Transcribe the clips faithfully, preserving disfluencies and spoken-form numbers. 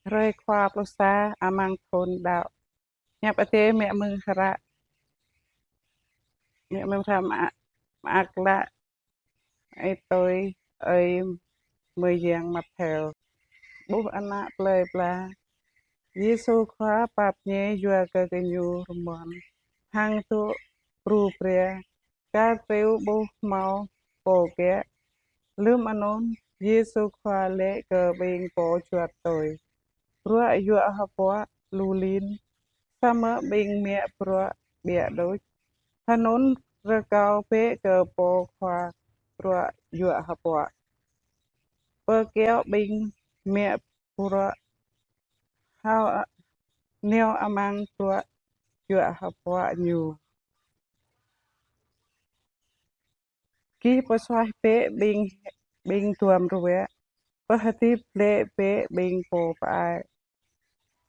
Hrơi Khua pluh sa amăng thun đăo. Hiăp Adai mơ̆ng hră, mơ̆ng hră Mă-, Mơak Klă Ơi Tui, ơi mơyang Mattheo. Ƀuh ană plơi pla, Yêsu Khua pap ñe yua kơ gơñu rơmon hăng dŏ bru bria, kar triu ƀu hmâo pô kiă. Lơm anŭn, Yêsu Khua laĭ kơ ƀing pô juăt tui: Bruă yuă hơpuă lu lin, samơ̆ ƀing mă bruă ƀiă đôč. Hơnŭn rơkâo bĕ kơ pô khua bruă yuă hơpuă pơkiaŏ ƀing mă bruă hao a-, nao amăng bruă yuă hơpuă ñu. Gih pơsuaih bĕ ƀing, ƀing duăm ruă, pơhơdip glaĭ bĕ ƀing pô pơai,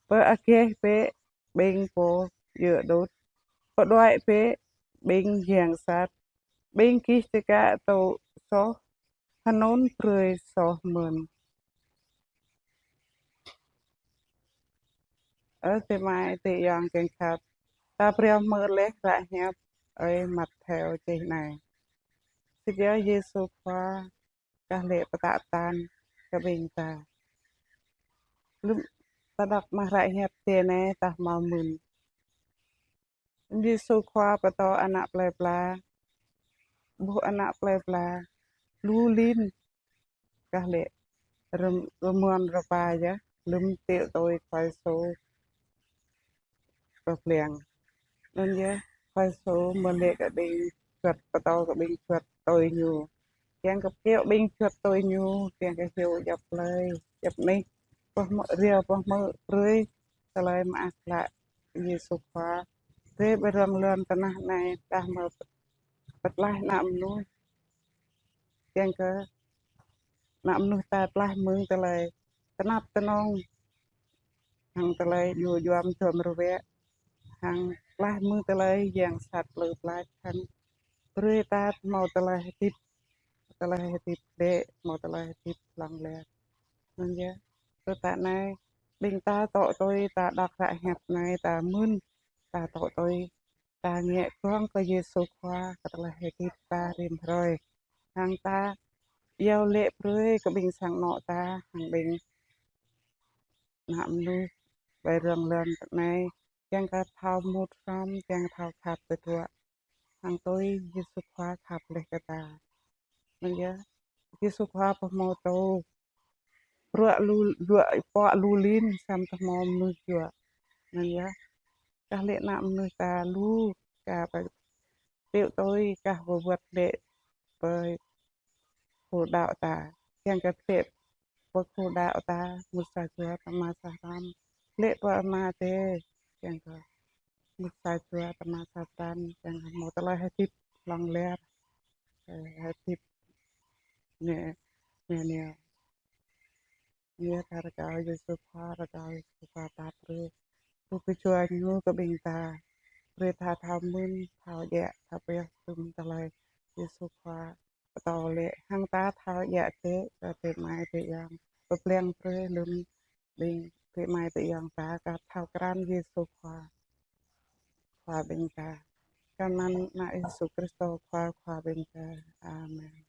pơagaih bĕ ƀing pô djơ̆ đut, pơđuaĭ bĕ ƀing yang sat. Ƀing gih čơkă tŭ soh, hơnŭn brơi soh mơ̆n. Ơ adơi amai adơi ayŏng kiăng khăp, ta phrâo hmư̆ laih hră hiăp ơi Mattheo čih anai. Sĭt yơh Yêsu Khua kah laĭ pơtă tăn kơ ƀing ta. Lơm ta đŏk mă hră hiăp tui anai ta hmâo mơ̆n. Yêsu Khua pơtô ană plơi pla, ƀuh ană plơi pla lu lin, kah laĭ rơm-, rơmon rơpa yơh, lơm tui tui Khua Yêsu pơblang. Anŭn yơh, Khua Yêsu mơ̆ laĭ kơ ƀing juăt, pơtô kơ ƀing juăt tui ñu. Kiăng kơ pơkiaŏ ƀing juăt tui ñu, kiăng kơ hyu djŏp plơi, djŏp anih, pơh mơ̆, riâo pơh mơ̆ brơi tơlơi mơak klă Yêsu Khua. Brơi ƀơi rŏng lŏn tơnah anai, tơdah mơ̆ pơtlaih ană mơnuih. Kiăng kơ ană mơnuih ta tlaih mơ̆ng tơlơi tơnap tơnong, hăng tơlơi ñu yom duăm ruă, hăng tlaih mơ̆ng tơlơi yang sat plư plač, hăng brơi ta hmâo tơlơi hơdip, tơlơi hơdip đĕ, hmâo tơlơi hơdip hlŏng lar. Anŭn yơh, tơdah anai, ƀing ta tŏ tui, ta đŏk hră hiăp anai, ta mưn, ta tŏ tui, ta ngă gơ̆ng kơ Yêsu Khua kơ tơlơi hơdip ta rĭm hrơi. Hăng ta iâu laĭ brơi kơ ƀing sang anŏ ta, hăng ƀing ană mơnuih ƀơi rŏng lŏn anai, kiăng kơ thâo mŭt hrŏm, kiăng thâo khăp tơdruă. Hăng tui Yêsu Khua khăp laih kơ ta. Anŭn yơh, Yêsu Khua pơhmâo tŭ bruă lu, bruă pơpuă lu lin samơ̆ ƀu hmâo mơnuih juă. Anŭn yơh, kah laĭ ană mơnuih ta lu, kah pơtui, kah pơwơ̆t laĭ ƀơi khul đăo ta. Kiăng kơ laĭ pơ khul đăo ta, mŭt sa jua tơma sa hrăm. Laĭ pơ Ama ta, kiăng kơ mŭt sa jua tơma sa hrăm, kiăng kơ hmâo tơlơi hơdip hlŏng lar, ơ, hơdip ne, ne, ne. Yơh, ta rơkâo Yêsu Khua, rơkâo Yêsu Khua pap brơi. Ƀu kơčua ñu kơ ƀing ta. Brơi ta thâo mưn, thâo djă̱, thâo pioh tŭm tơlơi Yêsu Khua pơtô laĭ, hăng ta thâo djă̱ tĕ, kơ adơi amai adơi ayŏng. Pơblang brơi lơm ƀing adơi amai adơi ayŏng ta, kơ thâo krăn Yêsu Khua, Khua ƀing ta. Kơ anăn Ană Yêsu Krist Khua, Khua ƀing ta. Amen.